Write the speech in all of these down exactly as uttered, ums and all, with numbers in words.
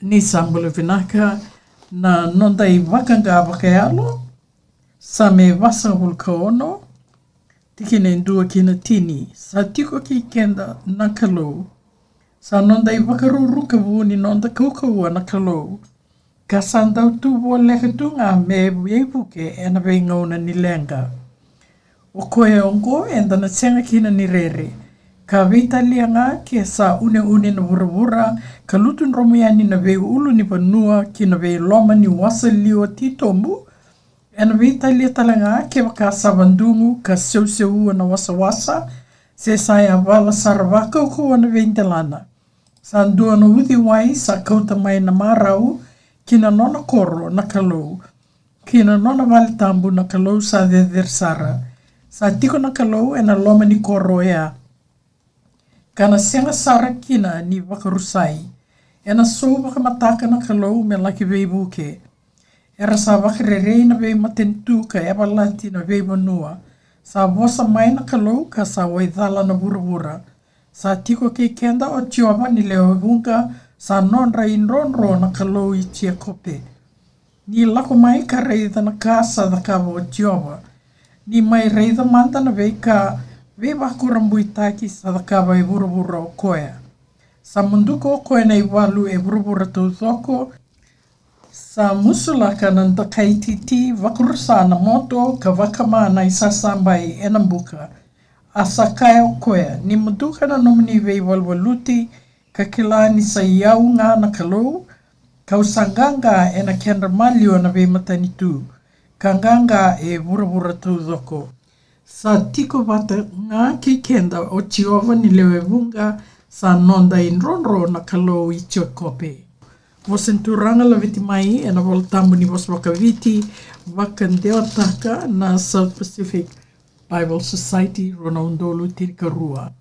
Ni sa bula vinaka. Na noda ivakaqa vakayalo, Same vasagavulu ka ono, tikina e dua ki na tini. Sa tiko kei keda na Kalou. Sa noda ivakaruru ka vu ni noda kaukauwa na Kalou. Ka sa dau tu voleka tu ga me veivuke ena veigauna ni leqa. O koya oqo eda na sega kina ni rere. Ka veitalia ga ke sa uneune na vuravura, ka lutu dromu yani na veiulu ni vanua ki na veiloma ni wasa liwa titobu, ena veitalia tale ga kevaka sa vadugu ka seuseua na wasawasa, se sa yavala sara vakaukauwa na veidelana. Sa dua na uciwai sa kauta mai na marau ki na nona koro na Kalou, ki na nona vale tabu na Kalou sa cecere sara. Sa tiko na Kalou ena loma ni koro oya, ka na sega sara kina ni vakarusai. Ena sou vakamataka na Kalou me laki veivuke. Era sa vakarerei na veimatanitu ka yavalati na veivanua. Sa vosa mai na Kalou ka sa waicala na vuravura. Sa tiko kei keda o Jiova ni lewe vuqa, sa nodra idrodro na Kalou i Jekope. Ni lako mai ka raica na ka sa cakava o Jiova. Ni mai raica mada na veika veivakurabuitaki sa cakava e vuravura o koya. Sa muduka o koya na ivalu e vuravura taucoko. Sa musulaka na dakaititi, vakarusa na moto, ka vakama na isasabai ena buka. A sa kaya o koya, ni muduka na nomuni veivaluvaluti, ka kila ni sa i au ga na Kalou, kau sa qaqa ena kedra maliwa na veimatanitu, ka qaqa e vuravura taucoko. Sa tiko vata ga kei keda o Jiova ni lewe vuqa, sa noda idrodro na Kalou i Jekope. Vosa ni Turaga laveti mai ena Vola Tabu ni vosa vakaviti, vakadewataka na South Pacific Bible Society, rua na udolu tinikarua.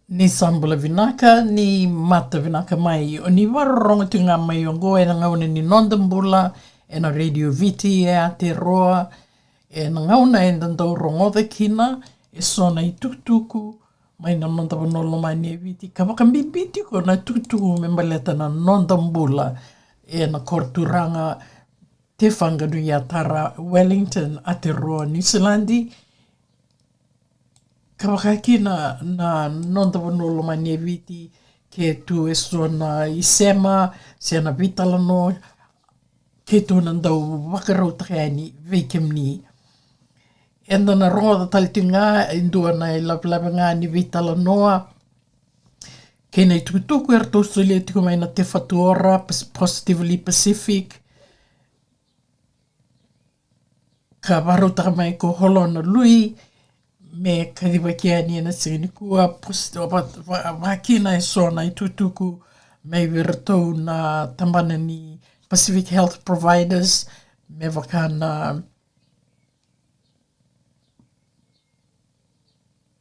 Ni sa bula vinaka, ni mata vinaka mai. O ni vakarorogo tiko ga mai oqo ena gauna ni noda bula ena Radio Viti e Aotearoa, ena gauna eda dau rogoca kina eso na itukutuku mai na noda vanua lomani e Viti, ka vakabibi tiko na itukutuku me baleta na noda bula ena koro turaga Te Whanganui-a-Tara, Wellington, Aotearoa, Niusiladi. Ka vaka kina na noda vanua lomani e Viti, ke tu eso na isema se na veitalanoa keitou na dau vakarautaka yani vei kemuni. Eda na rogoca tale tiko ga e dua na ilavelave ga ni veitalanoa kei na itukutuku eratou solia tiko mai na Te Whatu Ora, Pas-, Positively Pacific, ka vakarautaka mai ko Holona Lui, me kacivaki yani ena siga nikua, pos-, va-, va-, vakina eso na itukutuku mai vei iratou na tabana ni Pacific Health Providers, me vaka na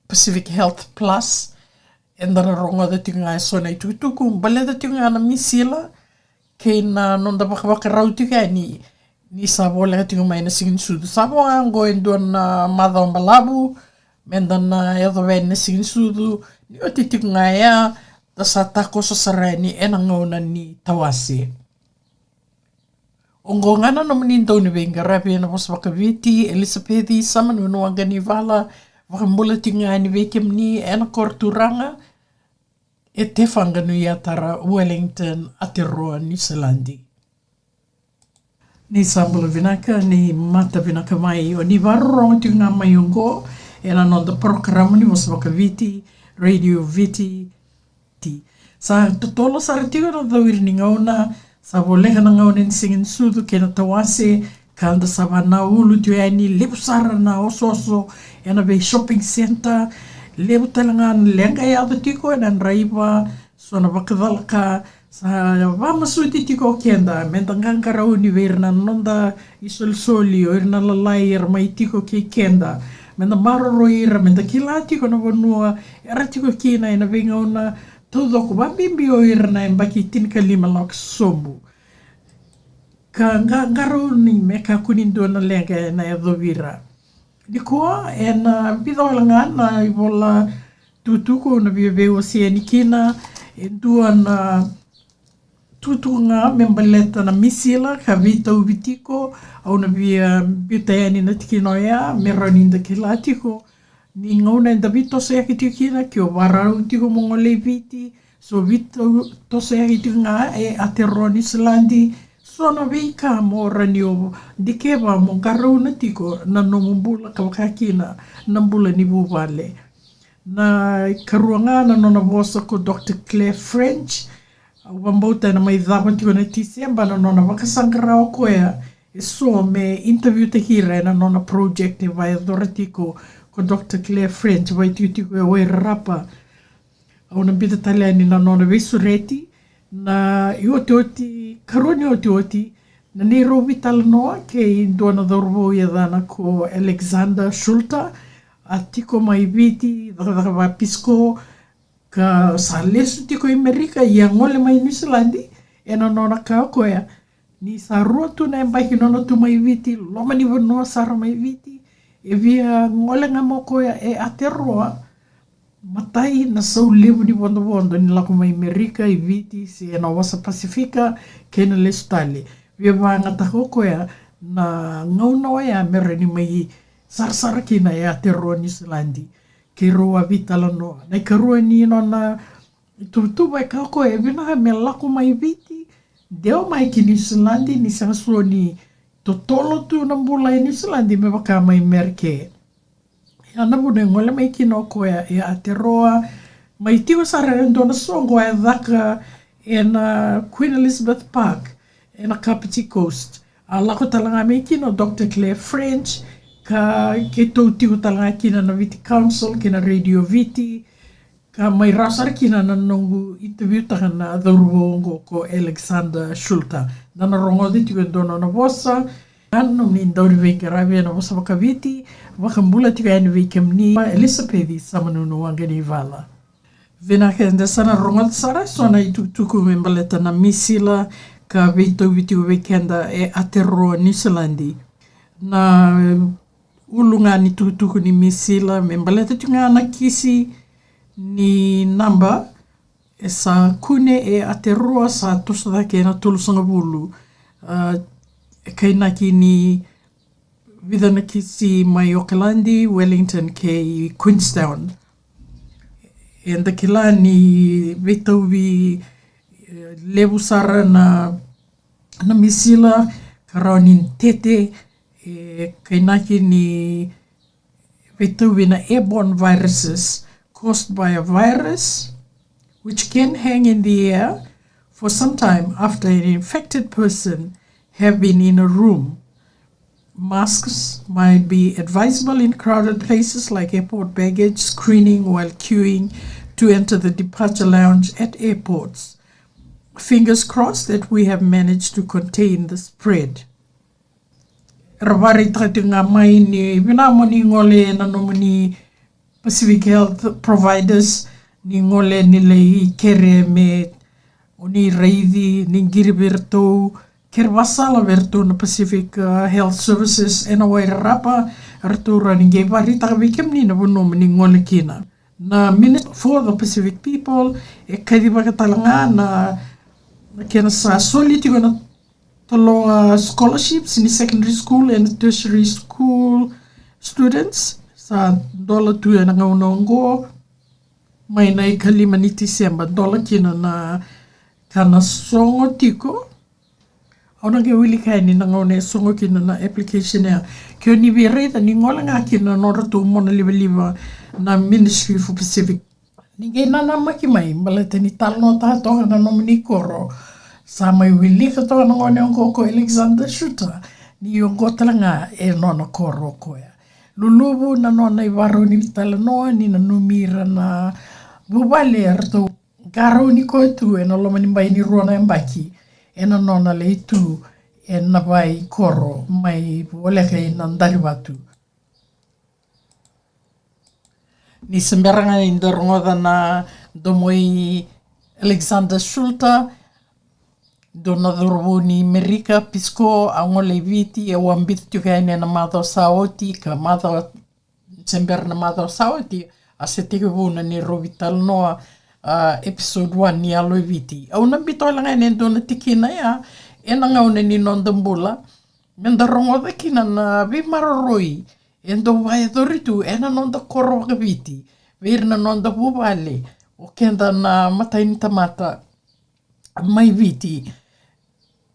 Pacific Health Plus. Eda na rogoca tiko ga eso na itukutuku baleta tiko ga na misila kei na noda vakavakarau tiko yani, ni sa voleka tiko mai na Siganisucu. Sa vo ga oqo e dua na macawa balavu meda na yacova yani na Siganisucu, ni oti tiko ga ya da sa takoso sara yani ena gauna ni tawase. Oqo ga na nomuni dauniveiqaravi ena vosa vakaviti, Elisapeci Samanunuagani Vala, vakabula tiko ga yani vei kemuni ena koro turaga e Te Whanganui-a-Tara, Wellington, Aotearoa, Niusiladi. Ni sa bula vinaka, ni mata vinaka mai. O ni vakarorogo tiko ga mai oqo ena noda porokaramu ni vosa vakaviti, Radio Viti. Ti. Sa totolo sara tiko na cowiri ni gauna, sa voleka na gauna ni Siganisucu kei na tawase, ka da sa vanaulu tiko yani, levu sara na osooso ena vei shopping centre, levu tale ga na leqa e yaco tiko ena draiva, so na vakacalaka. Sa vakamasuti tiko o keda meda qaqarauni vei ira na noda isolisoli, o ira na lalai era mai tiko kei keda, meda maroroi ira, meda kila tiko na vanua era tiko kina ena veigauna taucoko, vakabibi o ira na yabaki tinikalima lako sobu. Ka qa-, qarauni me kakua ni dua na leqa ena yacovi ira. Nikua ena vica wale ga na ivola tukutuku au na via veiwasei yani kina, E dua na tukutuku ga me baleta na misila ka veitauvi tiko. Au na via biuta yani na tikina oya me rawa ni da kila tiko ni gauna eda veitosoyaki tiko kina, ke o vakarau tiko mo gole i Viti, se o veitosoyaki tiko ga e Aotearoa Niusiladi, so na veika mo rawa ni o dikeva mo qarauna tiko na nomu bula ka vaka kina na bula ni vuvale. Na ikarua ga na nona vosa ko Doctor Claire French. Au vakabauta ena mai cava tiko na Tiseba na nona vakasaqara o koya eso me interview-taki ira ena nona project e vakayacora tiko ko Doctor Claire French, vakaitikotiko e Wairarapa. Au na biuta tale yani na nona veisureti. Na iotioti, karua ni otioti, na neirau veitalanoa kei dua na cauravou e yacana ko Alexander Schulter, a tiko mai Viti, cakacaka vaka-Peace Corps, ka sa lesu tiko i Merika, ia gole mai Niusiladi. Ena nona kaya o koya ni sa rua tu na yabaki nona tu mai Viti, loma ni vanua sara mai Viti, e via gole ga mai o koya e Aotearoa. Matai na sau levu ni vodovodo ni lako mai Merika i Viti se ena wasa Pasifika kei na lesu tale. Via vagataka o koya na gauna oya me rawa ni mai sarasara kina e Aotearoa Niusiladi. Keirau a veitalanoa. Na ikarua ni nona ituvatuva e kaya o koya e vinaka me lako mai Viti, dewa mai ki Niusiladi, ni sega soti ni totolo tu na bula e Niusiladi me vaka mai Merika. Ia na vuna e gole mai kina o koya e Aotearoa, mai tiko sara e dua na soqo e caka ena Queen Elizabeth Park ena Kapiti Coast. A lako tale ga mai kina o Doctor Claire French, ka keitou tiko tale ga kina na Viti Council kei na Radio Viti, ka mai rawa sara kina na noqu interview-taka na cauravou oqo ko Alexander Schulter. Da na rogoca tiko e dua na nona vosa. A nomuni dau ni veiqaravi ena vosa vakaViti, vakabula tiko yani vei kemuni Elisapeci Samanunu Waqanivala. Vinaka, eda sa na rogoca sara eso na itukutuku me baleta na misila ka veitauvi tiko vei keda e Aotearoa Niusiladi. Na ulu ga ni tukutuku ni misila me baleta tiko ga na kisi ni naba e sa kune e Aotearoa, sa toso cake ena tolusagavulu. A, e kainaki ni vica na kisi mai Okaladi, Wellington kei Queenstown. Eda kila ni veitauvi, e, levu sara na, na misila ka rawa ni tete, e kainaki ni veitauvi na airborne viruses caused by a virus which can hang in the air for some time after an infected person have been in a room. Masks might be advisable in crowded places like airport baggage screening while queuing to enter the departure lounge at airports. Fingers crossed that we have managed to contain the spread. Ra vakaraitaka tiko ga mai ni vinaka mo ni gole na nomuni Pacific Health Providers, ni gole ni lai kere me o ni raici, ni qiri vei iratou, kere vakasala vei iratou na Pacific, uh, Health Services ena Wairarapa, ratou rawa ni qai vakaraitaka vei kemuni na vanua mo ni gole kina. Na Minister for the Pacific People e kacivaka tale ga na, na kena sa soli tiko na taloga scholarships ni secondary school and tertiary school students, sa dola tu ena gauna oqo, mai na ikalima ni Tiseba, dola kina na ka na sogo tiko. Au na qai wilika yani na gauna e sogo kina na application ya. Ke o ni via raica ni gole ga kina na nodratou mona livaliva na Ministry for Pacific. Ni qai nanamaki mai baleta ni talanoataka toka na nomuni koro. Sa mai wilika toka na gone oqo ko Alexander Schulter ni oqo tale ga e nona koro o koya. Luluvu na nona ivakarau ni veitalanoa ni nanumi ira na vuvale eratou qarauni koya tu ena loma ni bai ni rua na yabaki ena nona lai tu ena vei koro mai voleka i Nadarivatu. Ni se bera ga ni da rogoca na domo i Alexander Schulter, dua na cauravou ni Merika, Peace Corps, a gole i Viti, au a biuta tiko yani ena macawa sa oti, ka macawa, se bera na macawa sa oti, a se tekivu na neirau veitalanoa a, episode one ni Yalo i Viti. Au na biuta wale ga e dua na tikina ya ena gauna ni noda bula, me da rogoca kina na veimaroroi e dau vakayacori tu ena noda koro vakaviti, vei ira na noda vuvale, o keda na matai ni tamata mai Viti.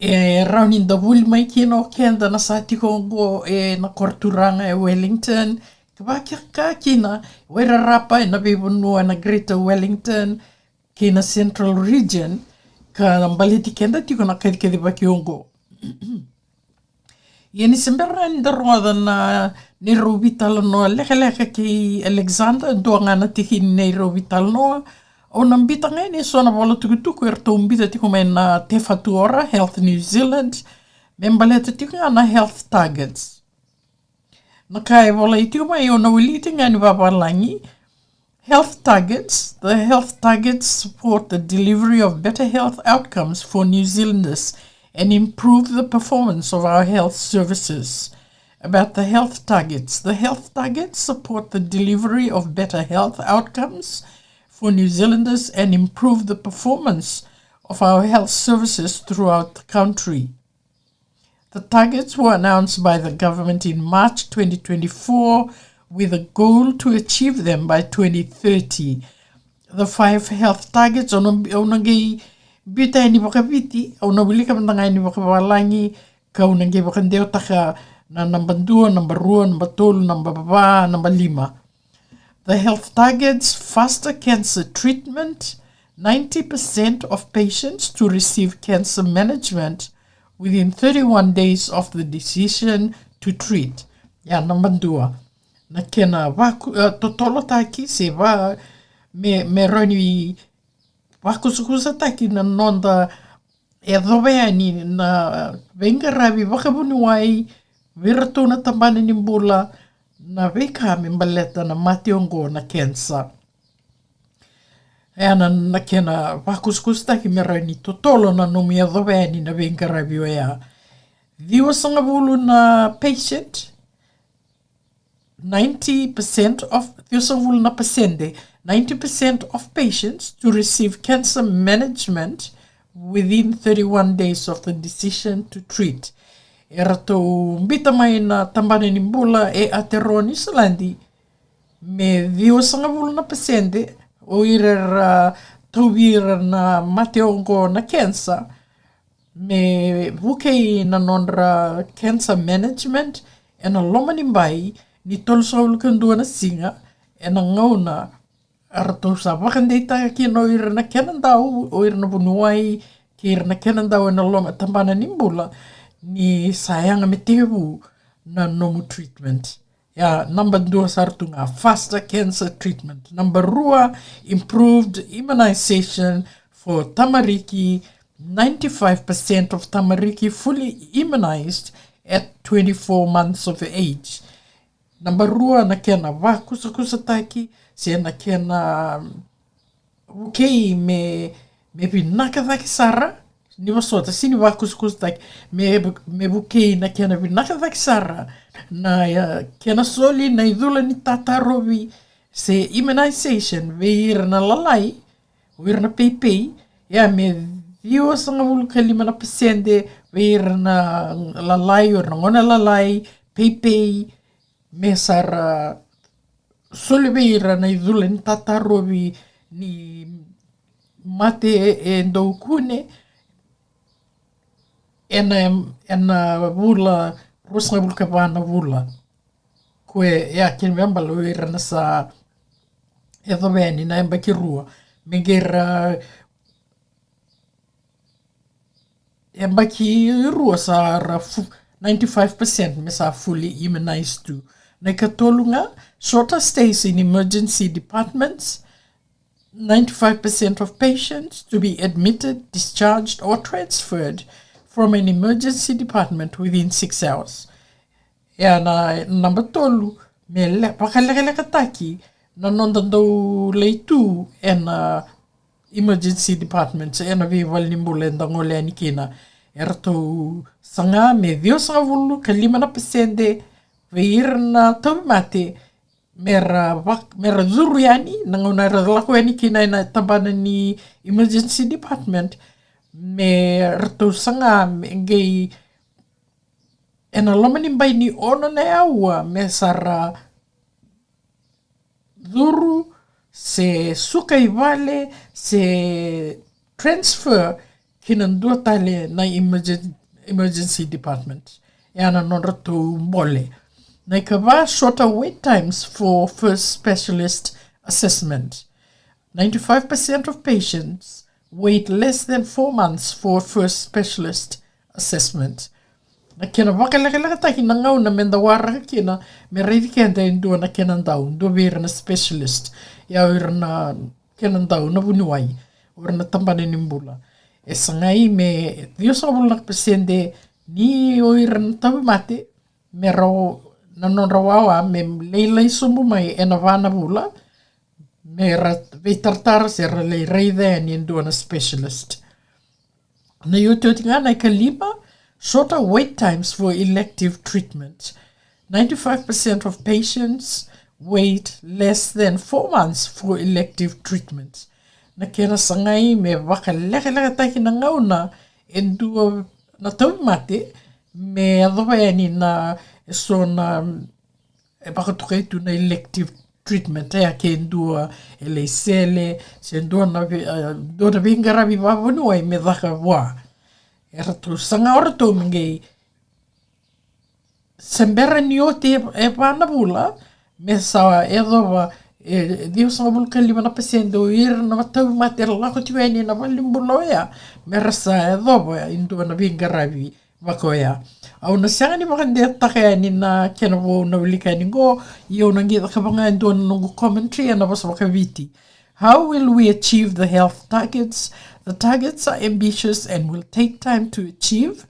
E rawa ni da vuli mai kina o keda na sa tiko oqo ena koro turaga e Wellington, ka vakakina Wairarapa, ena veivanua ena Greater Wellington, kei na Central Region, ka baleti keda tiko na kacikaci vaki oqo. Ia ni se bera ga ni da rogoca na neirau veitalanoa lekaleka kei Alexander, dua ga na tiki ni neirau veitalanoa, au na biuta ga yani eso na vola tukutuku eratou biuta tiko mai na Te Whatu Ora, Health New Zealand, me baleta tiko ga na health targets. Na ka e volai tiko mai, au na wilika tiko ga yani vavalagi. Health targets. The health targets support the delivery of better health outcomes for New Zealanders and improve the performance of our health services. About the health targets. The health targets support the delivery of better health outcomes for New Zealanders and improve the performance of our health services throughout the country. The targets were announced by the government in March twenty twenty-four, with a goal to achieve them by twenty thirty. The five health targets, au na, au na qai biuta yani vakaviti, au na wilika mada ga yani vakavalagi, ka au na qai vakadewataka na naba dua, naba rua, naba tolu, naba va, naba lima. The health targets faster cancer treatment, ninety percent of patients to receive cancer management within thirty-one days of the decision to treat. Ya, naba dua. Na kena vaku, eh, totolotaki se va, me, me rawa ni vakusakusataki na noda e yacova yani na veiqaravi vakavuniwai vei iratou na tabana ni bula na veika me baleta na mate oqo na kenisa. E na, na kena vakusakusataki me rawa ni totolo na nomu yacova yani na veiqaravi oya. Ciwasagavulu na patient, ninety percent of, ciwasagavulu na pasede, ninety percent of patients to receive cancer management within thirty-one days of the decision to treat. Eratou biuta mai na tabana ni bula e Aotearoa Niusiladi, me ciwasagavulu na pasede o ira era tauvi ira na mate oqo na kenisa, me vukei na nodra cancer management ena loma ni bai ni tolusagavulu ka dua na siga, ena gauna eratou sa vakadeitaka kina o ira na kena dau, o ira na vuniwai kei ira na kena dau ena loma tabana ni bula, ni sa yaga me tekivu na nomu treatment. Ya, naba dua sara tu ga, faster cancer treatment. Naba rua, improved immunization for tamariki, ninety-five percent of tamariki fully immunized at twenty-four months of age. Naba rua na kena vakusakusataki se na kena vukei me, me vinaka cake sara, ni vosota, sega ni vakusakusataki, me, me vukei na kena vinaka cake sara na, eh, kena soli na icula ni tatarovi se immunization vei ira na lalai, o ira na peipei, ya me ciwasagavulu ka lima na pasede vei ira na lalai, o ira na gone lalai, peipei, me sa ra soli vei ira na icula ni tatarovi ni mate e dau kune ena, ena vula ruasagavulu ka va na vula. Koya, ya, kena ibalebale o ira na sa yacova yani na yabaki rua, me qai ra yabaki rua sa ra fu-, ninety-five percent me sa fully immunized tu. Na ikatolu ga, shorter stays in emergency departments, ninety-five percent of patients to be admitted, discharged or transferred from an emergency department within six hours. Ya, na naba tolu, me le-, vakalekalekataki na noda dau lai tu ena emergency departments, ena veivale ni bula eda gole yani kina. Eratou saga me ciwasagavulu ka lima na pasede vei ira na tauvimate me ra vak-, me ra curu yani na gauna era lako yani kina ena tabana ni emergency department, me ratou saga me qai ena loma ni bai ni ono na aua me sa ra curu se suka i vale se transfer ki na dua tale na emergen-, emergency department. E a na nodratou bole. Na ikava, shorter wait times for first specialist assessment. Ninety-five percent of patients wait less than four months for first specialist assessment. Na kena vakalekalekataki na gauna me da waraka kina me raici keda e dua na kena dau, dua vei ira na specialist, ia o ira na kena dau na vuniwai, o ira na tabana ni bula. E sagai me ciwasagavulu na pasede ni o ira na tauvimate me rau na nodra wawa me lailai sobu mai ena va na vula, me ra veitaratara se ra lai raica yani e dua na specialist. Na iotioti ga na ikalima, shorter wait times for elective treatment. Ninety-five percent of patients wait less than four months for elective treatment. Na kena sagai me vakalekalekataki na gauna e dua na tauvimate me yacova yani na eso na e vakatokai tu na elective treatment, e a ke dua e lai sele se dua na vei-, e, dua na veiqaravi vavuniwai me caka vua. E ratou saga o ratou me qai se bera ni oti e, e va na vula me sa yacova e ciwasagavulu ka lima na pasede o ira na tauvimate era lako tiko yani na valenibula oya me ra sa yacova e dua na veiqaravi vaka oya. Au na sega ni vakadewataka yani na kena vo au na wilika yani qo, ia au na qai cakava ga e dua na noqu commentary ena vosa vakaViti. How will we achieve the health targets? The targets are ambitious and will take time to achieve.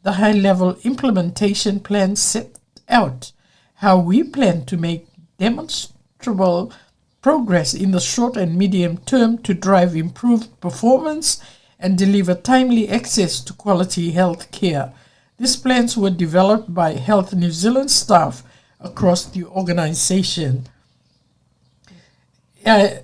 The high-level implementation plan set out how we plan to make demonstrable progress in the short and medium term to drive improved performance and deliver timely access to quality health care. These plans were developed by Health New Zealand staff across the organisation. E,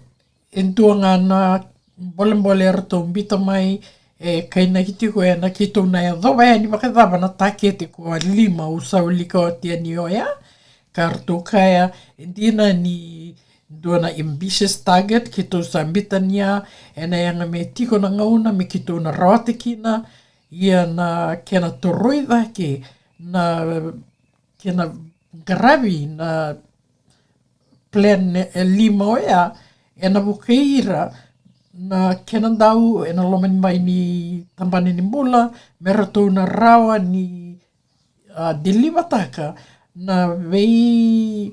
e dua ga na bolebole eratou bita mai, e kainaki tiko ena keitou na yacova yani vakacava na takete ko a lima au sa wilika oti yani oya. Ka ratou kaya, e dina ni dua na ambitious target keitou sa bita ni a, ena yaga me tiko na gauna me keitou na rawata kina, ia na kena toroi cake na kena qaravi na plan e lima oya, ena vukei ira na kena dau ena loma ni bai ni tabana ni bula me ratou na rawa ni, a, delivataka na veika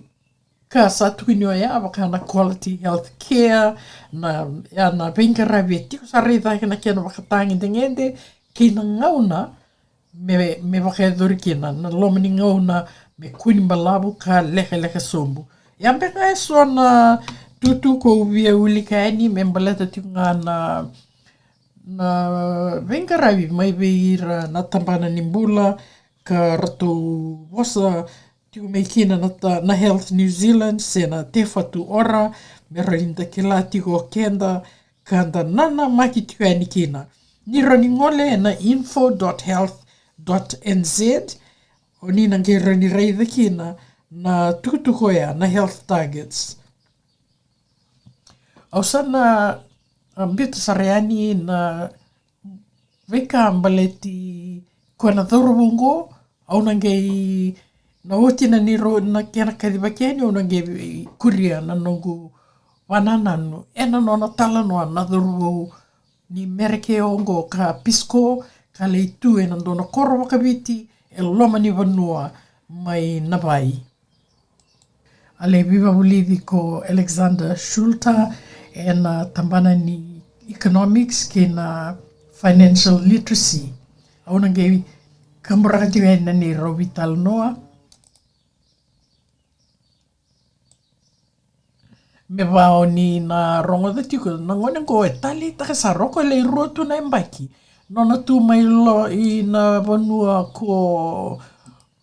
sa tukuni oya, vaka na quality health care, na, ia na veiqaravi e tiko sara i cake na kena vakatagedegede kei na gauna me, me vakayacori kina, na loma ni gauna me kua ni balavu ka lekaleka sobu. Ia beka eso na tutu ko via wilika yani me baleta tiko ga na, na veiqaravi mai vei ira na tabana ni bula ka ratou vosa tiko mai kina na, ta, na Health New Zealand se na Te Whatu Ora, me rawa ni da kila tiko o keda ka da nanamaki tiko yani kina. Ni rawa ni gole ena info dot health dot N Z, o ni na qai rawa ni raica kina na tukutuku oya na health targets. Au sa na, a, biuta sara yani na veika baleti koya na cauravou qo, au na qai, na oti na ni ro, na kena kacivaki yani, au na qai kuria na noqu vanananu ena nona talanoa na cauravou ni Mereke oqo ka Peace Corps, ka lai tu ena dua na koro vakaviti e loma ni vanua mai Navai. A lai veivavulici ko Alexander Schulter ena tabana ni economics kei na financial literacy. Au na qai kaburaka tiko yani na neirau veitalanoa. Me vaka o ni na rogoca tiko, na gone qo e taleitaka sara, o koya lai rua tu na yabaki. Nona tu mai lo ina vanua ko,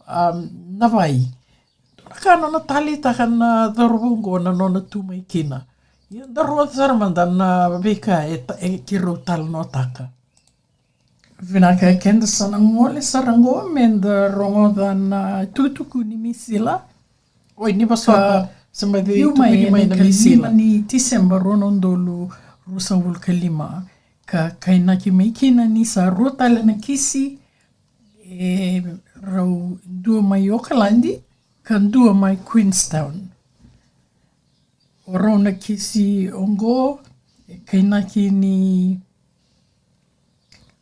um, Navai. taka nona taleitaka na cauravou oqo na nona tu mai kina. Ia da rogoca sara mada na veika e, e keirau talanoataka. Vinaka, keda sa na gole sara oqo me da rogoca na tukutuku ni misila. Oi, ni vosota. Sa mai tukuni mai na misila. Ni Tiseba rua na udolu ruasagavulu ka lima, ka kainaki mai kina ni sa rua tale na kisi, e rau dua mai Okaladi ka dua mai Queenstown. O rau na kisi oqo e kainaki ni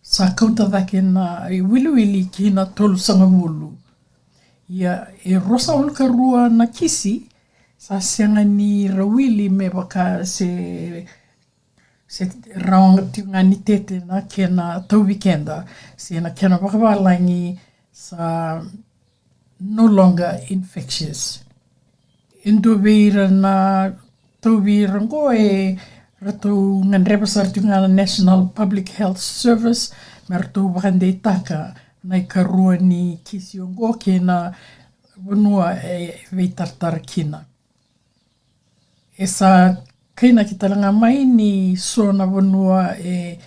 sa kauta cake na iwiliwili ki na tolusagavulu. Ia e ruasagavulu ka rua na kisi sa sega ni ra wili me vaka se, se rawa tiko ga ni tete na kena tauvi keda, se na kena vakavalagi sa no longer infectious. E dua vei ira na tauvi ira oqo e ratou gadreva sara tiko ga na National Public Health Service me ratou vakadeitaka na ikarua ni kisi oqo kei na vanua e veitaratara kina. E sa kainaki tale ga mai ni so na vanua e,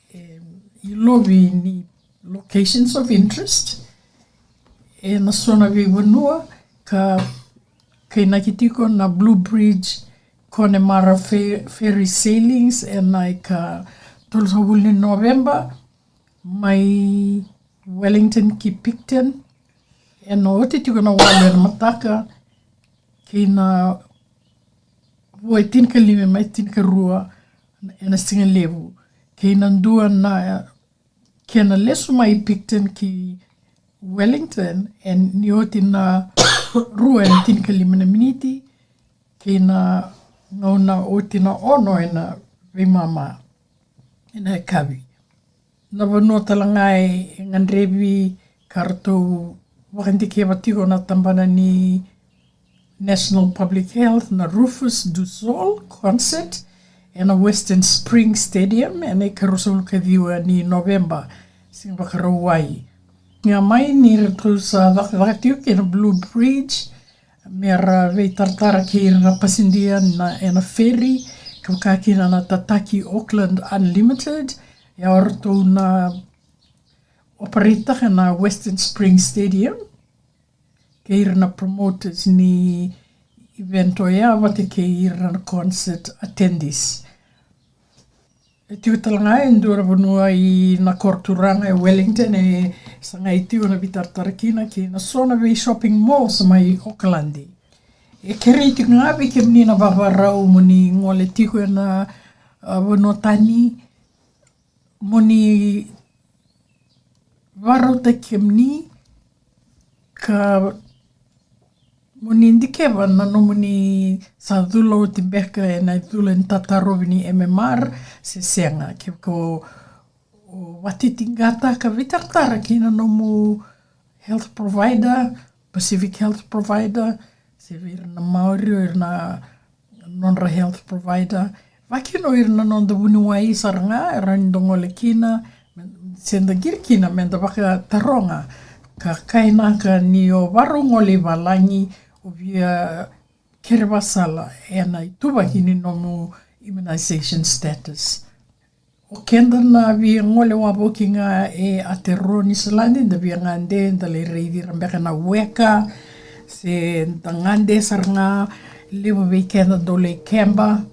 e ilovi ni locations of interest, e na so na veivanua ka kainaki tiko na Blue Bridge Connemara Fe-, Ferry Sailings e na ika tolusagavulu ni Noveba mai Wellington ki Picton, e na oti tiko na walu e na mataka kei na vua e tinikalima mai tinikarua e na siga levu, kei na dua na kena lesu mai Picton ki Wellington e ni oti na rua e na tinikalima na miniti, kei na gauna oti na ono e na veimama e na yakavi. Na vanua tale ga e gadrevi ka ratou vakadikeva tiko na tabana ni National Public Health na Rufus Du Sol Consett e na Western Spring Stadium e na ika ruasagavulu ka ciwa ni Noveba, Siga Vakarauwai. Ga mai ni ratou sa cakacaka tiko kei na Blue Bridge me ra veitaratara kei ira na pasidia na, e na feri, ka vaka kina na Tataki Auckland Unlimited, e a o ratou na operate-taka na Western Spring Stadium kei ira na promoters ni event oya vata kei ira na concert attendees. E tiko tale ga e dua na vanua e na koro turaga e Wellington e sagai tiko na veitaratara kina kei na so na vei shopping malls mai Okaladi. E kerei tiko ga vei kemuni na vavarau mo ni gole tiko e na, a, vanua tani, mo ni varautaki kemuni ka mo ni dikeva na nomuni sa cula oti beka e na icula ni tatarovi ni M M R se sega. Kevaka o, o vakatitiqataka, veitaratara kei na nomu health provider, Pacific Health Provider, se vei ira na Maori o ira na nodra health provider. Vakakina o ira na noda vuniwai sara ga e rawa ni da gole kina, se da qiri kina me da vakataroga ka kainaka ni o varau gole i valagi, o via kere vasala e na ituvaki ni nomu immunization status. O keda na via gole wavoki ga e Aotearoa Niusiladi, da via gade, da lai raici ira beka na weka, se da gade sara ga. Levu vei keda dau lai keba.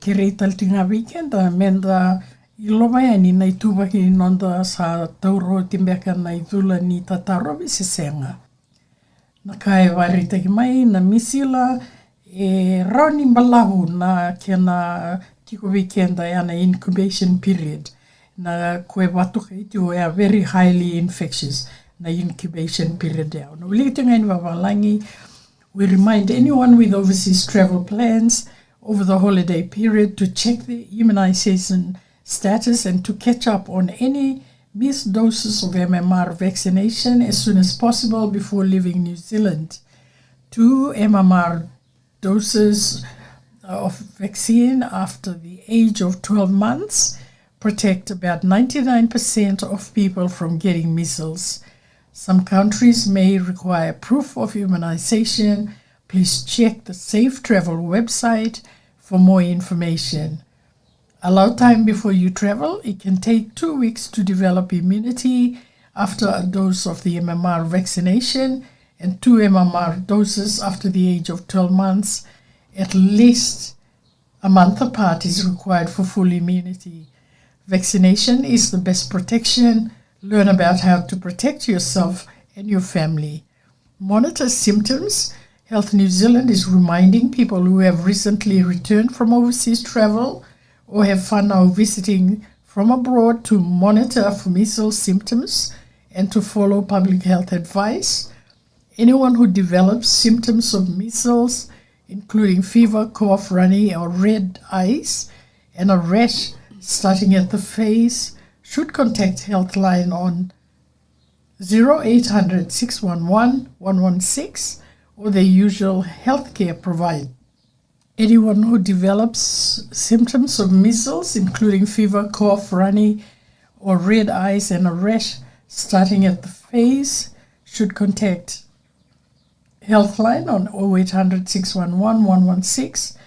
Kerei tale tiko ga vei keda me da ilova yani na ituvaki ni noda sa taura oti beka na icula ni tatarovi se sega. Na ka e vakaraitaki mai na misila, e rawa ni balavu na kena tiko vei keda ya na incubation period. Na ka e vakatokai tiko ya very highly infectious na incubation period ya. Na wiliki tiko ga ni vavalagi, we remind anyone with overseas travel plans over the holiday period to check the immunization status and to catch up on any missed doses of M M R vaccination as soon as possible before leaving New Zealand. Two M M R doses of vaccine after the age of twelve months protect about ninety-nine percent of people from getting measles. Some countries may require proof of immunization. Please check the Safe Travel website for more information. Allow time before you travel. It can take two weeks to develop immunity after a dose of the M M R vaccination and two M M R doses after the age of twelve months. At least a month apart is required for full immunity. Vaccination is the best protection. Learn about how to protect yourself and your family. Monitor symptoms. Health New Zealand is reminding people who have recently returned from overseas travel or have whānau visiting from abroad to monitor for measles symptoms and to follow public health advice. Anyone who develops symptoms of measles, including fever, cough, runny or red eyes, and a rash starting at the face, should contact Healthline on zero eight hundred, six one one, one one six or their usual healthcare provider. Anyone who develops symptoms of measles, including fever, cough, runny, or red eyes, and a rash starting at the face, should contact Healthline on oh eight hundred, six one one, one one six.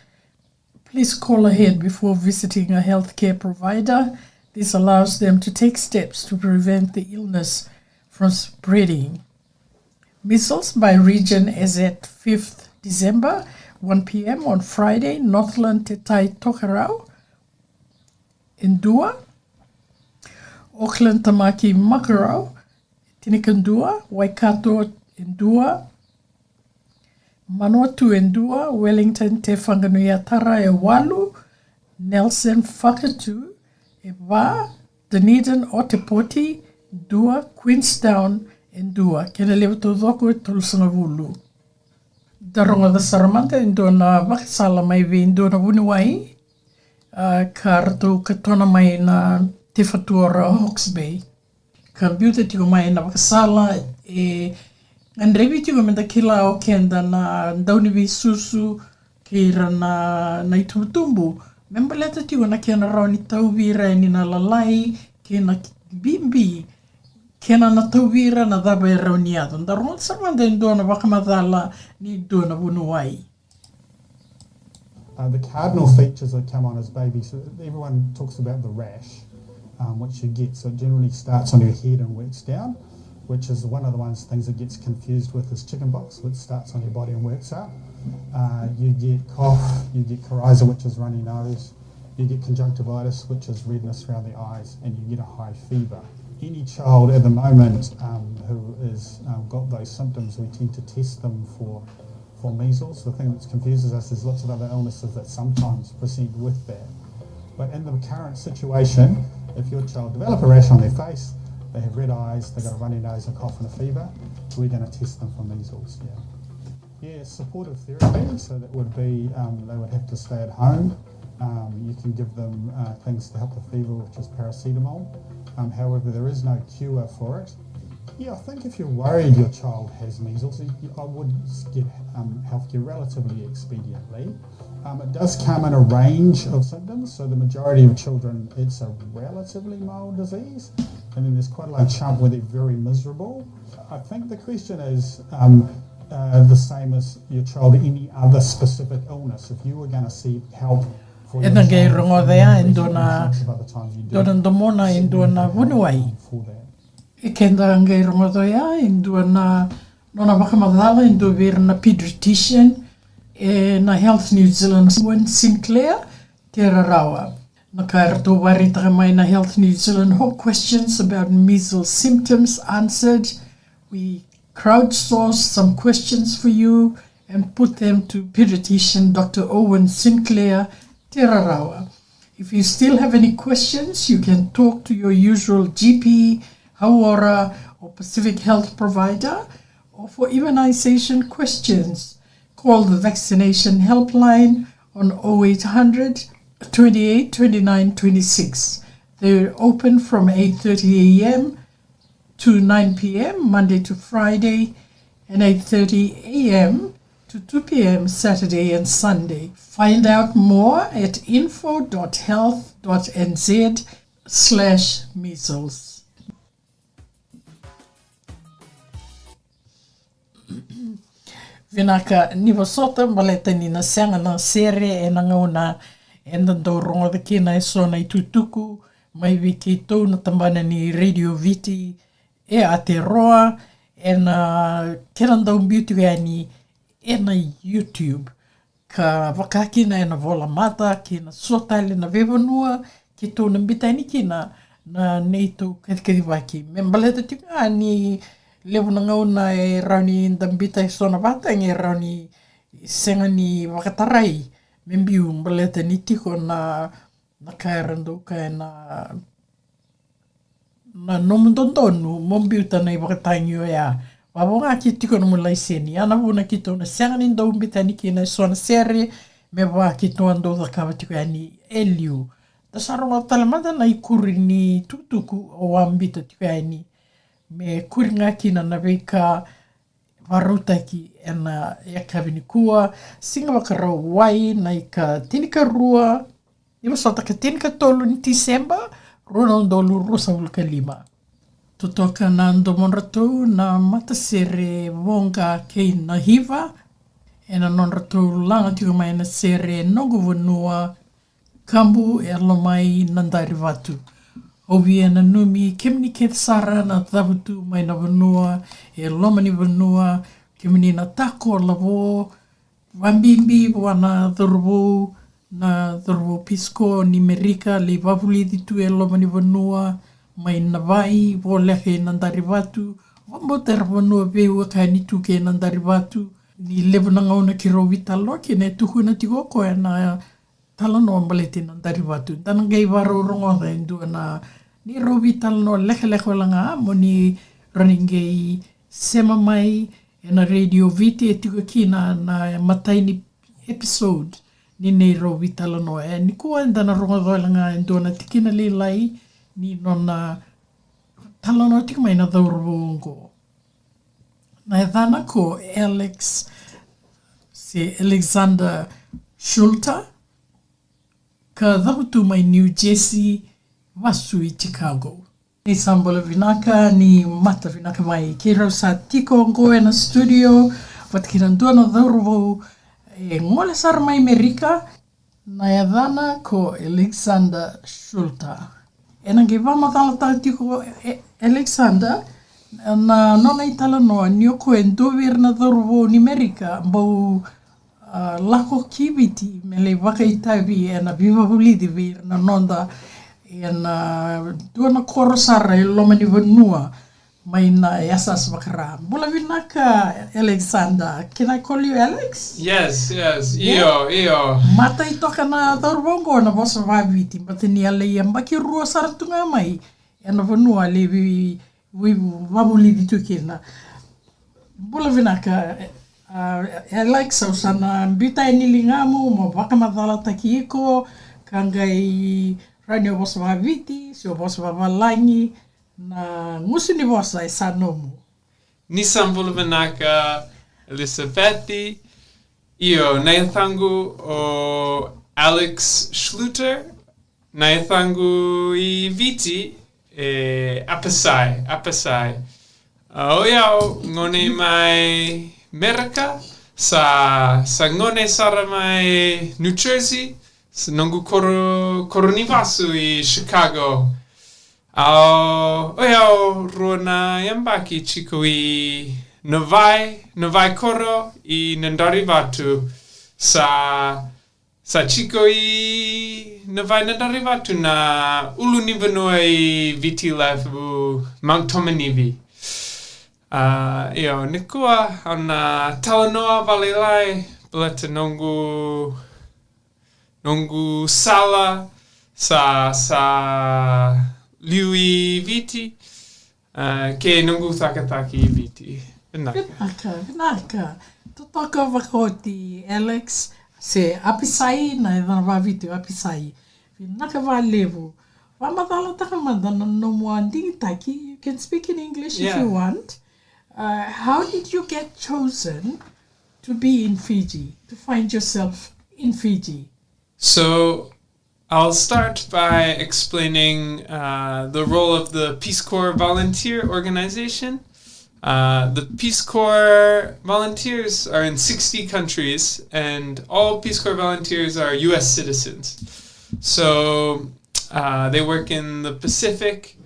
Please call ahead before visiting a healthcare provider. This allows them to take steps to prevent the illness from spreading. Measles by region as at fifth December, one p.m. on Friday, Northland Te Tai Tokerau e dua, Auckland Tamaki Makaurau tinikadua, Waikato e dua, Manawatu e dua, Wellington Te Whanganui-a-Tara e walu, Nelson Whakatu e va, Dunedin Ōtepoti dua, Queenstown e dua, kena levu taucoko e tolusagavulu. Da rogoca sara mada e dua na vakasala mai vei dua na vuniwai, a, ka ratou katona mai na Te Whatu Ora Hawke's Bay. Ka biuta tiko mai na vakasala, e gadrevi tiko me da kila o keda na dauniveisusu kei ira na, na itubutubu me baleta tiko na kena rawa ni tauvi ira yani na lalai kei na bibi, kena na tauvi ira na cava e rawa ni yaco. Da rogoca sara mada e dua na vakamacala ni dua na vuniwai. Uh, the cardinal features that come on as babies, everyone talks about the rash, um, which you get. So it generally starts on your head and works down, which is one of the ones things that gets confused with is chickenpox, which starts on your body and works out. Uh, you get cough, you get coryza, which is runny nose, you get conjunctivitis, which is redness around the eyes, and you get a high fever. Any child at the moment um, who has um, got those symptoms, we tend to test them for for measles. The thing that confuses us is lots of other illnesses that sometimes present with that. But in the current situation, if your child develop a rash on their face, they have red eyes, they've got a runny nose, a cough and a fever, we're going to test them for measles. Yeah. Yeah, supportive therapy, so that would be um, they would have to stay at home. Um, you can give them uh, things to help the fever, which is paracetamol. Um, however, there is no cure for it. Yeah, I think if you're worried your child has measles, I would get um, healthcare relatively expediently. Um, it does come in a range of symptoms, so the majority of children, it's a relatively mild disease, and then there's quite a large chunk where they're very miserable. I think the question is um, uh, the same as your child, any other specific illness. If you were going to seek help for your child, e na qai rogoca ya e dua na, dua na domona e dua na vuniwai. E keda qai rogoca ya e dua na nona vakamacala e dua vei ira na pediatrician e na Health New Zealand, Owen Sinclair Te Rarawa. Na ka eratou vakaraitaka mai na Health New Zealand, all questions about measles symptoms answered. We crowdsourced some questions for you and put them to pediatrician Doctor Owen Sinclair Te Rarawa. If you still have any questions, you can talk to your usual G P, Hauora or Pacific Health provider, or for immunization questions, call the vaccination helpline on oh eight hundred, twenty-eight, twenty-nine, twenty-six. They're open from eight thirty a.m. to nine p.m. Monday to Friday, and eight thirty a.m. to two p.m. Saturday and Sunday. Find out more at info dot health dot nz slash measles. Vinaka ni vosota baleta ni na sega na sere ena gauna eda dau rogoca kina eso na itukutuku mai vei keitou na tabana ni Radio Viti e Aotearoa, ena kena dau biu tiko yani ena YouTube, ka vaka kina ena volamata kei na so tale na veivanua keitou na biuta yani kina na neitou kacikacivaki. Me baleta tiko ga ni levu na gauna e rawa ni da biuta eso na vakatagi e rawa ni sega ni vakatarai me biu baleta ni tiko na, na ka era dau kaya na na nomu dodonu mo biuta na ivakatagi oya. Vavo ga ke tiko nomu laiseni, a na vuna keitou na sega ni dau biuta yani kina eso na sere me vaka keitou a dau cakava tiko yani e liu. Da sa rogoca tale mada na ikuri ni tukutuku au a biuta tiko yani, me kuri ga kina na veika vakarautaki ena yakavi nikua, Siga Vakarauwai, na ika tinikarua, ni vosota, ka tinikatolu ni Tiseba, rua na udolu ruasagavulu ka lima. Totoka na domodratou na matasere Voqa kei Nahiva ena nodratou laga tiko mai na sere Noqu Vanua, Kabu e Loma i Nadarivatu. Au via nanumi kemuni kece sara na cavutu mai na vanua e loma ni vanua, kemuni na tako lavo, vabibi vua na cauravou, na cauravou Peace Corps ni Merika, lai vavulici tu e loma ni vanua, mai Navai voleka i Nadarivatu, vabauta era vanua veiwekani tu kei Nadarivatu. Ni levu na gauna keirau veitalanoa kina e tukuna tiko o koya na talanoa baleti Nadarivatu. Da na qai varau rogoca e dua na neirau veitalanoa lekaleka wale ga mo ni rawa ni qai sema mai ena Radio Viti, e tiko kina na imatai ni episode ni neirau veitalanoa. E nikua eda na rogoca wale ga e dua na tikina lailai ni nona talanoa tiko mai na cauravou oqo. Na yacana ko Alex se Alexander Schulter, ka cavutu mai New Jersey, vasu i Chicago. Ni sa bula vinaka, ni mata vinaka mai. Keirau sa tiko oqo ena studio vata kei na dua na cauravou e gole sara mai Merika, na yacana ko Alexander Schulter. Ena qai vakamacalataka tiko e Alexander na nona italanoa ni o koya e dua vei ira na cauravou ni Merika bau, a, lako ki Viti me lai vakaitavi ena veivavulici vei ira na noda ena dua na koro sara e loma ni vanua mai na yasayasa vaka-Ra. Bula vinaka, Alexander. Can I call you Alex? Yes, yes. Yeah. Io, io. Matai toka na cauravou oqo na vosa vakaViti, baleta ni a lai yabaki rua sara tu ga mai ena vanua a lai vei, vei, vavulici tu kina. Bula vinaka, a, Alex, au sa na biuta yani ligamu mo vakamacalataki iko, ka qai rawa ni o vosa vakaViti se o vosa vakavalagi. Na gusu ni vosa e sa nomu. Ni sa bula vinaka, Elisapeci. Io, na yacaqu o Alex Schluter. Na yacaqu i Viti e Apasai, Apasai. A, o yau gone mai Merika, sa, sa gone sara mai New Jersey, sa noqu koro, koro ni vasu i Chicago. A, o yau rua na yabaki tiko i Navai, Navai koro i Nadarivatu, sa, sa tiko i Navai Nadarivatu na ulunivanua i Viti Levu, Mount Tomanivi. A, io, nikua au na talanoa vakalailai baleta noqu, noqu sala sa, sa liu i Viti, a, kei noqu cakacaka i Viti. Vinaka. Vinaka, vinaka. Totoka vakaoti, Alex, se Apisai, na yacana vakaViti o Apisai. Vinaka vakalevu. Vakamacalataka mada na nomu a digitaki. You can speak in English if you want. Uh, how did you get chosen to be in Fiji, to find yourself in Fiji? So, I'll start by explaining, uh, the role of the Peace Corps Volunteer Organization. Uh, the Peace Corps volunteers are in sixty countries, and all Peace Corps volunteers are U S citizens. So uh, they work in the Pacific,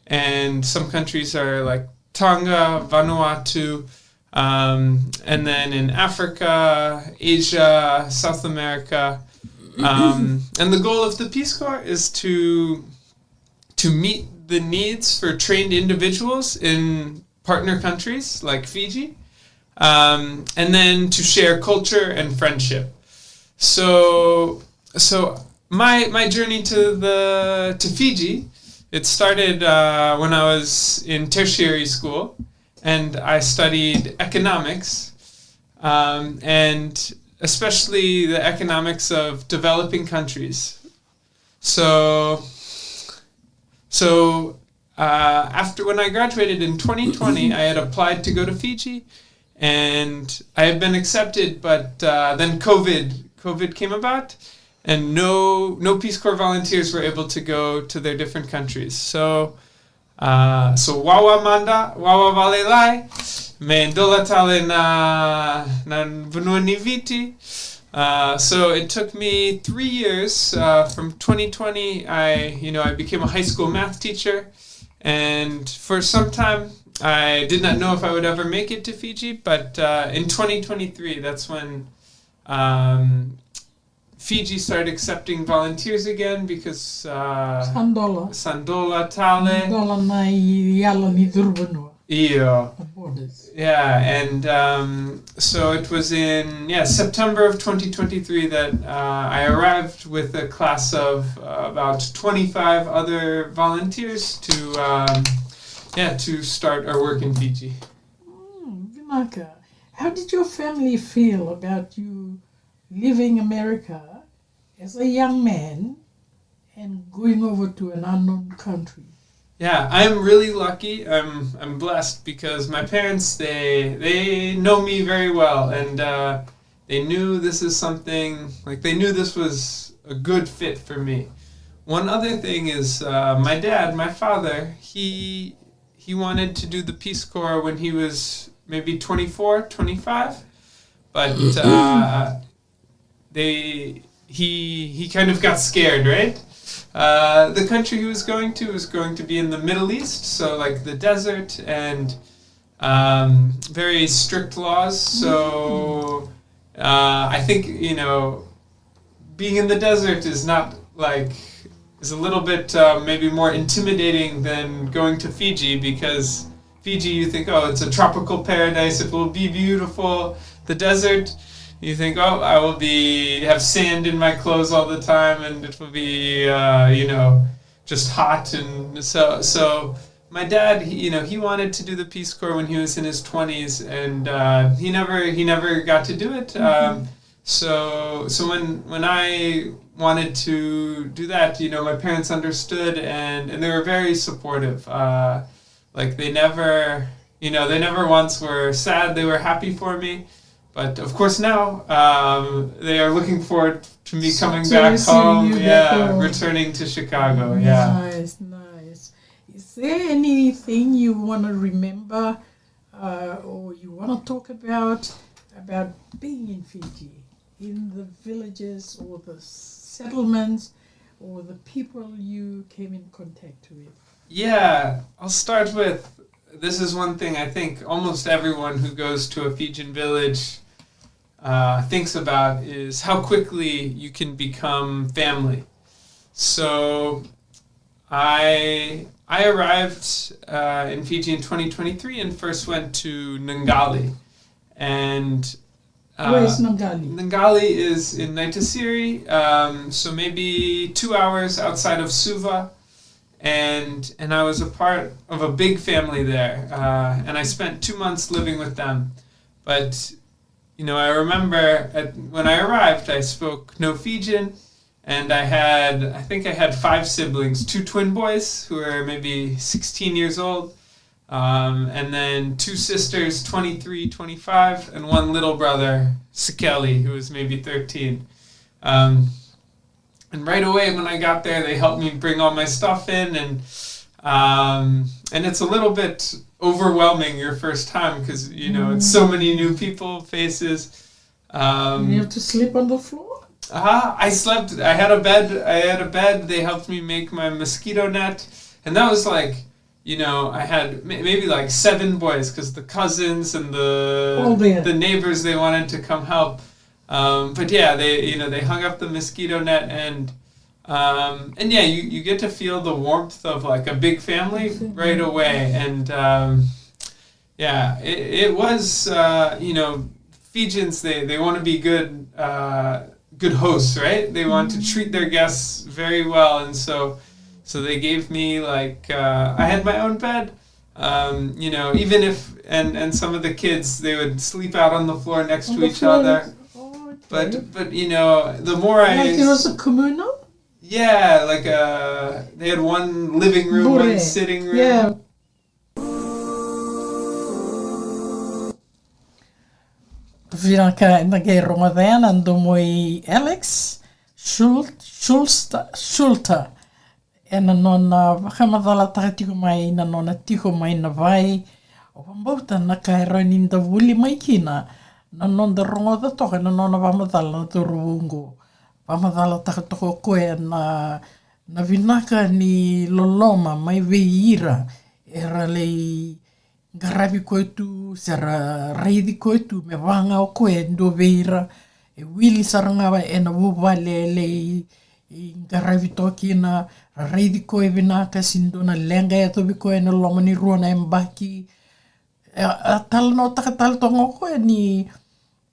and some countries are like Tonga, Vanuatu, um, and then in Africa, Asia, South America. Um, and the goal of the Peace Corps is to to meet the needs for trained individuals in partner countries like Fiji, um, and then to share culture and friendship. So, so my my journey to the to Fiji, it started uh, when I was in tertiary school, and I studied economics, um, and especially the economics of developing countries. So, so uh, after when I graduated in twenty twenty, I had applied to go to Fiji, and I had been accepted, but uh, then COVID COVID came about, and no no Peace Corps volunteers were able to go to their different countries. So, uh, so wawa mada, wawa valailai, me dola tale na na vanua ni Viti. Uh, so it took me three years uh, from twenty twenty. I, you know, I became a high school math teacher, and for some time I did not know if I would ever make it to Fiji. But uh, in twenty twenty-three, that's when um, Fiji started accepting volunteers again because uh, Sandola. Sandola tale. Dola na i yala ni curu vanua. Io. The borders. Yeah, and um, so it was in yeah September of twenty twenty-three that uh, I arrived with a class of uh, about twenty-five other volunteers to um, yeah to start our work in Fiji. Mm, vinaka. How did your family feel about you leaving America as a young man and going over to an unknown country? Yeah, I'm really lucky. I'm I'm blessed because my parents they they know me very well, and uh, they knew this is something like they knew this was a good fit for me. One other thing is uh, my dad, my father, he he wanted to do the Peace Corps when he was maybe twenty-four, twenty-five, but uh, they he he kind of got scared, right? Uh, the country he was going to was going to be in the Middle East, so like the desert and um, very strict laws. So uh, I think you know being in the desert is not like is a little bit uh, maybe more intimidating than going to Fiji because Fiji, you think, oh, it's a tropical paradise. It will be beautiful. The desert, you think, oh, I will be have sand in my clothes all the time, and it will be, uh, you know, just hot. And so, so my dad, he, you know, he wanted to do the Peace Corps when he was in his twenties, and uh, he never, he never got to do it. Um, so, so when when I wanted to do that, you know, my parents understood, and and they were very supportive. Uh, like they never, you know, they never once were sad. They were happy for me. But of course now um, they are looking forward to me coming To back receiving home. You back Yeah, home. Returning to Chicago. Yeah. Nice, nice. Is there anything you want to remember uh, or you want to talk about about being in Fiji, in the villages or the settlements or the people you came in contact with? Yeah, I'll start with this is one thing I think almost everyone who goes to a Fijian village uh, thinks about is how quickly you can become family. So I I arrived uh, in Fiji in twenty twenty-three and first went to Naqali, and uh, Where is Naqali? Naqali is in Naitasiri, um, so maybe two hours outside of Suva, and and I was a part of a big family there, uh, and I spent two months living with them. But you know, I remember at, when I arrived, I spoke no Fijian, and I had I think I had five siblings, two twin boys who were maybe sixteen years old, um, and then two sisters, twenty-three, twenty-five, and one little brother, Sikeli, who was maybe thirteen. Um, and right away when I got there, they helped me bring all my stuff in, and Um, and it's a little bit overwhelming your first time because, you know, it's so many new people, faces. Um, You have to sleep on the floor? Uh, I slept. I had a bed. I had a bed. They helped me make my mosquito net, and that was like, you know, I had may- maybe like seven boys because the cousins and the All there. the neighbors, they wanted to come help. Um, but yeah, they you know they hung up the mosquito net and um, and yeah, you, you get to feel the warmth of like a big family right away, and um, yeah, it, it was uh, you know Fijians, they, they want to be good uh, good hosts, right? They want to treat their guests very well, and so so they gave me like uh, I had my own bed. Um, you know, even if and and some of the kids, they would sleep out on the floor next On to the each floor other. next- oh, okay. But but you know, the more I Like it was a communal? yeah, like uh, they had one living room, one Bure. Sitting room. Yeah. Vinaka, eda qai rogoca na domo i Alex Schul- Schulster, Schulter ena nona vakamacalataka tiko mai na nona tiko mai na vai. Au vakabauta na ka e rawa ni da vuli mai kina na noda rogoca toka na nona vakamacala na cauravou oqo. Vakamacalataka toka o koya na na vinaka ni loloma mai vei ira era lai qaravi koya tu se ra raici koya tu me vaka ga o koya e dua vei ira. E wili sara ga ena vuvale e lai qaravi toka kina, ra raici koya vinaka, se dua na leqa e yacovi koya ena loma ni rua na yabaki. E a talanoataka tale toka ga o koya ni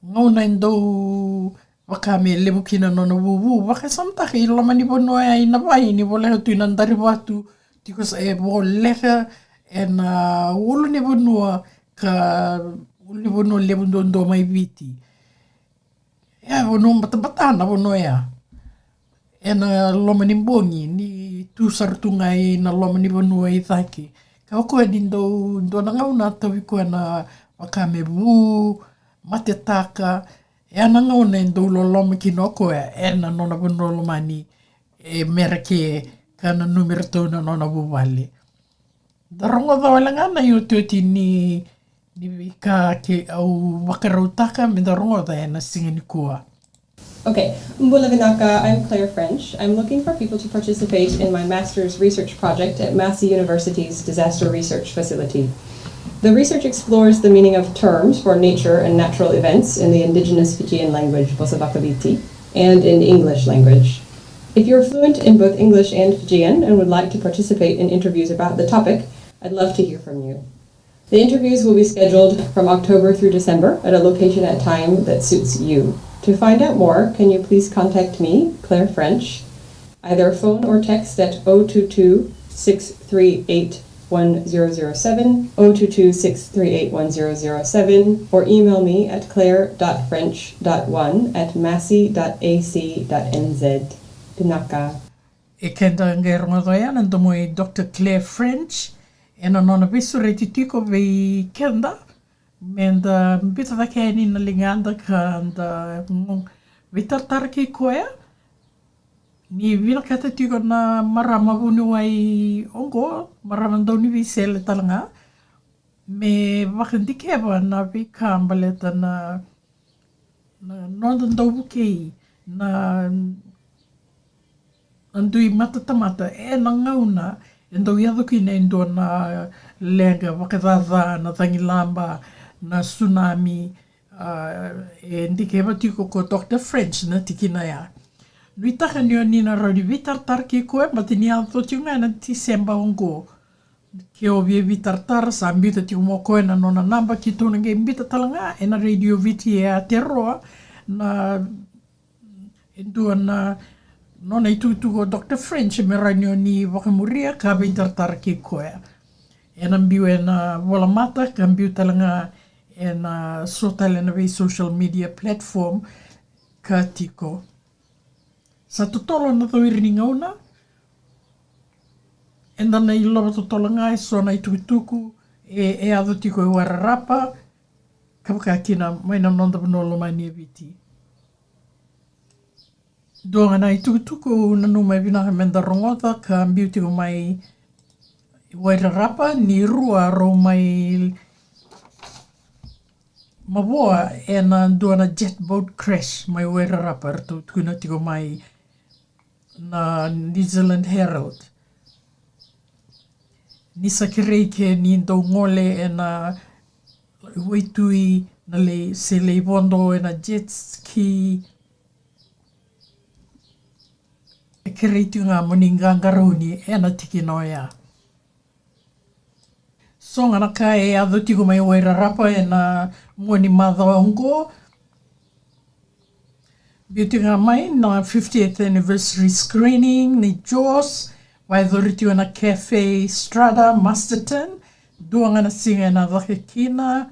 gauna e dau vaka me levu kina na nona vuvu, vakasamataka i loma ni vanua ya i na vai ni voleka tu i na dari vatu, tiko sa e voleka ena ulu ni vanua ka ulu ni vanua levu duadua mai Viti. E a vanua batabata na vanua ya. Ena loma ni bogi ni tu sara tu ga i na loma ni vanua i cake. Ka o koya ni dau dua na gauna a tauvi koya na vaka me vu, matetaka. E a na gauna e dau loloma kina o koya ena nona vanua lomani e Mereke ka nanumi iratou na nona vuvale. Da rogoca wale ga na iotioti ni ni veika kei au vakarautaka me da rogoca ena siga nikua. Okay, bula vinaka, I'm Claire French. I'm looking for people to participate in my master's research project at Massey University's Disaster Research Facility. The research explores the meaning of terms for nature and natural events in the indigenous Fijian language, Vosa Vakaviti, and in English language. If you're fluent in both English and Fijian and would like to participate in interviews about the topic, I'd love to hear from you. The interviews will be scheduled from October through December at a location and time that suits you. To find out more, can you please contact me, Claire French, either phone or text at oh two two, six three eight, one zero zero seven, oh two two, six three eight, one zero zero seven, or email me at claire dot french dot one at massey dot a c dot n z. Vinaka. E keda qai rogoca oya na domo i Doctor Claire French ena nona veisureti tiko vei keda me da biuta cake yani na ligada ka da veitaratara kei koya. Ni vinakata tiko na marama vuniwai oqo, marama dauniveisele tale ga, me vakadikeva na veika baleta na na noda dau vukei na na dui matatamata ena gauna e dau yaco kina e dua na leqa vakacaca, na cagilaba, na tsunami. E dikeva tiko ko Doctor French na tikina ya. Nuitaka ni o ni na rawa ni veitaratara kei koya, baleta ni yaco tiko ga ena Tiseba oqo. Ke o via veitaratara, sa biuta tiko mai o koya na nona naba, keitou na qai biuta tale ga ena Radio Viti e Aotearoa na e dua na nona itukutuku o Doctor French me rawa ni o ni vakamuria ka veitaratara kei koya. Ena biu ena volamata ka biu tale ga ena so tale na vei social media platform ka tiko. Sa totolo na cowiri ni gauna. Eda na ilova totolo ga e so na itukutuku e yaco tiko e Wairarapa ka vaka kina mai na noda vanua lomani e Viti. Dua ga na itukutuku au nanuma e vinaka me da rogoca ka biu tiko mai Wairarapa ni rua rau mai mavoa ena dua na jet boat crash mai Wairarapa, ratou tukuna tiko mai na New Zealand Herald. Ni sa kerei ke ni dau gole ena waitui na lei se lei vodo ena jet ski. E kerei tu ga mo ni qaqarauni ena tikina oya. So ga na ka e yaco tiko mai Wairarapa ena mua ni macawa oqo. Biu tiko ga mai na fiftieth anniversary screening ni Jaws, vakayacori tiko na Cafe Strata Masterton, dua ga na siga ena caka kina.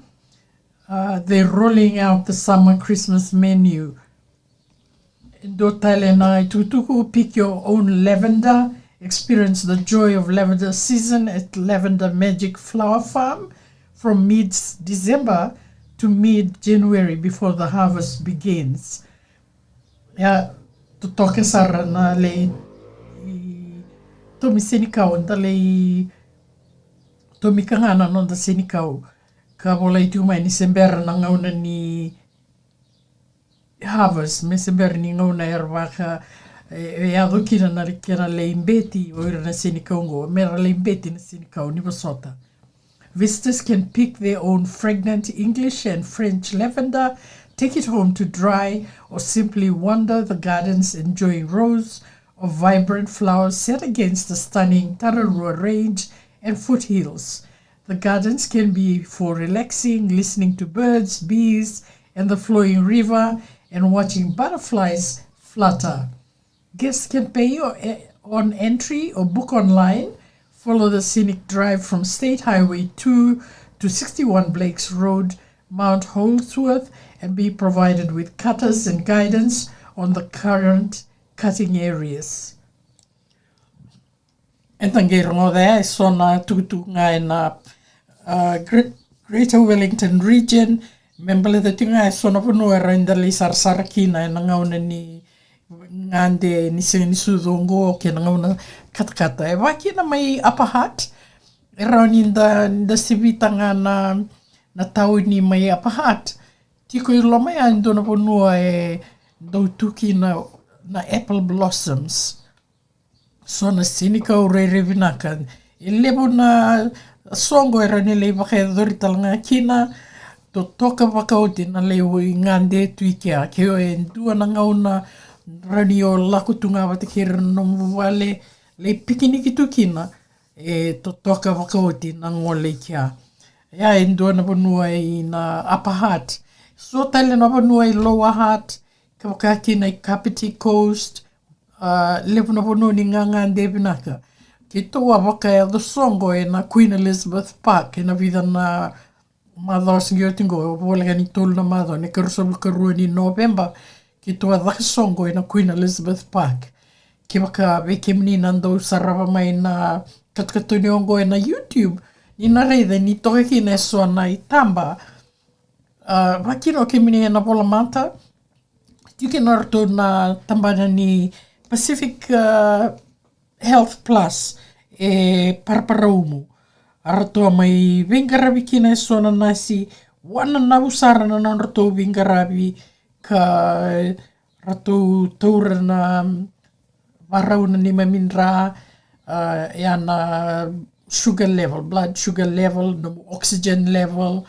Uh, they're rolling out the summer Christmas menu. Dua tale na itukutuku, pick your own lavender. Experience the joy of lavender season at Lavender Magic Flower Farm from mid-December to mid-January before the harvest begins. Ia, totoka sara na lei tomi senikau, da lei tomika ga na noda senikau. Ka volai tu mai ni se bera na gauna ni harvest, me se bera ni gauna era vaka e, e yaco kina na kena lei beti o ira na senikau oqo, mera lei beti na senikau ni vosota. Visitors can pick their own fragrant English and French lavender, take it home to dry, or simply wander the gardens enjoying rows of vibrant flowers set against the stunning Tararua Range and foothills. The gardens can be for relaxing, listening to birds, bees, and the flowing river, and watching butterflies flutter. Guests can pay or, eh, on entry or book online. Follow the scenic drive from State Highway two to sixty-one Blake's Road, Mount Holdsworth, and be provided with cutters and guidance on the current cutting areas. Eda qai rogoca e so na tukutuku ga ena, uh, Great, Greater Wellington Region. Me baleta tiko ga e so na vanua e rawa ni da lei sarasara kina ena gauna ni gade ni siga ni sucu oqo kei na gauna katakata. E vaka kina mai Upper Hutt, e rawa ni da, da sivita ga na, na tauni mai Upper Hutt. Tiko i loma ya e dua na vanua e dau tu kina na apple blossoms. So na senikau rairai vinaka. E levu na soqo e rawa ni lei vakayacori tale ga kina. Totoka vakaoti na lei gade tu i kea. Ke o e dua na gauna rawa ni o lako tu ga vata kei ira na nomu vale, lei pikiniki tu kina, e totoka vakaoti na gole i kea. Ia e dua na vanua i na Upper Hutt. So tale na vanua i Lower Hutt, ka vaka kina i Kapiti Coast, a, levu na vanua ni gagade vinaka. Keitou a vakayaco soqo ena Queen Elizabeth Park ena vica na macawa se qai oti qo, voleka ni tolu na macawa, na ikaruasagavulu karua ni Noveba, keitou a caka soqo ena Queen Elizabeth Park. Kevaka vei kemuni na dau sarava mai na katokatoni oqo ena YouTube, ni na raica ni toka kina e so na itaba. A, vaka kina o kemuni ena volamata, tiko kina o ratou na tabana ni Pacific, a, Health Plus e Paraparaumu. A ratou a mai veiqaravi kina e so na nasi, wananavu sara na nodratou veiqaravi, ka ratou taura na varau na neimami dra, a, ia na sugar level, blood sugar level, nomu oxygen level,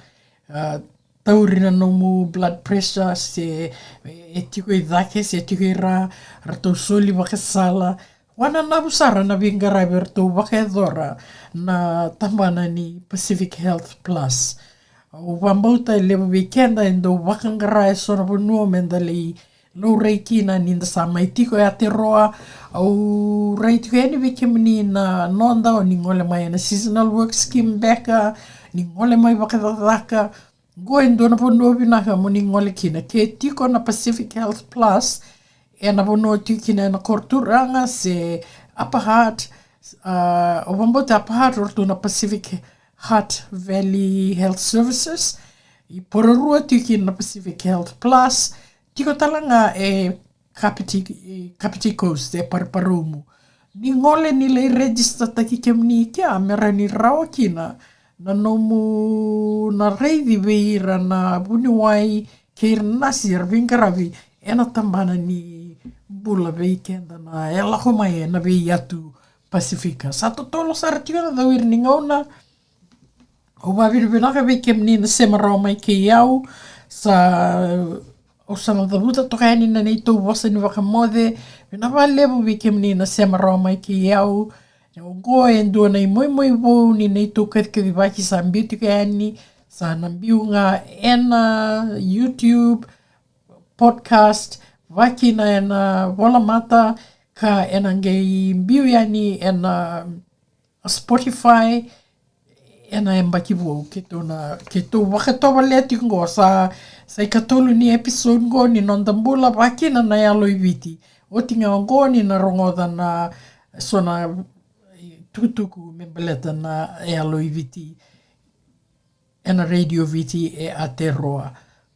a, tauri na nomu blood pressure, se e tiko i cake, se e tiko i ra, ratou soli vakasala. Wananavu sara na veiqaravi ratou vakayacora na tabana ni Pacific Health Plus. Au vakabauta e levu vei keda e dau vakaqara e so na vanua me da lei laurai kina ni da sa mai tiko e Aotearoa. Au rai tiko yani vei kemuni na noda o ni gole mai ena seasonal work scheme beka, ni gole mai vakacakacaka. Qo e dua na vanua vinaka mo ni gole kina. Ke tiko na Pacific Health Plus ena vanua tiko kina ena koroturaga se Upper Hutt, a, au vakabauta Upper Hutt o ratou na Pacific Hutt Valley Health Services. I Porirua tiko kina na Pacific Health Plus. Tiko tale ga e Kapiti, e Kapiti Coast, e Paraparaumu. Ni gole ni lai register-taki kemuni kea me rawa ni rawa kina na nomu na raici vei ira na vuniwai kei ira na nasi era veiqaravi ena tabana ni bula vei keda na e lako mai ena veiyatu Pasifika. Sa totolo sara tiko na cawiri ni gauna. Au vavinavinaka vei kemuni na sema rawa mai kei au. Sa au sa na cavuta toka yani na neitou vosa ni vakamoce. Vinaka vakalevu vei kemuni na sema rawa mai kei au. Oqo e dua na imoimoi vou ni neitou kacikacivaki sa biu tiko yani, sa na biu ga ena YouTube podcast, vakakina ena volamata, ka ena qai biu yani ena Spotify ena yabaki vou. Keitou na, keitou vakatovolea tiko oqo, sa, sa ikatolu ni episode oqo ni Noda Bula vakakina na Yalo i Viti. Oti ga oqo ni na rogoca na so na tukutuku me baleta na Yalo i Viti ena Radio Viti e Aotearoa.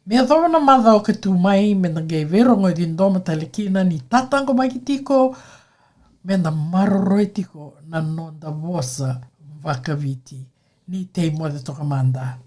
Me yacova na macawa ka tu mai, meda qai veirogoci domo tale kina. Ni tataqomaki tiko, meda maroroi tiko na noda vosa vakaviti. Ni tei moce toka mada.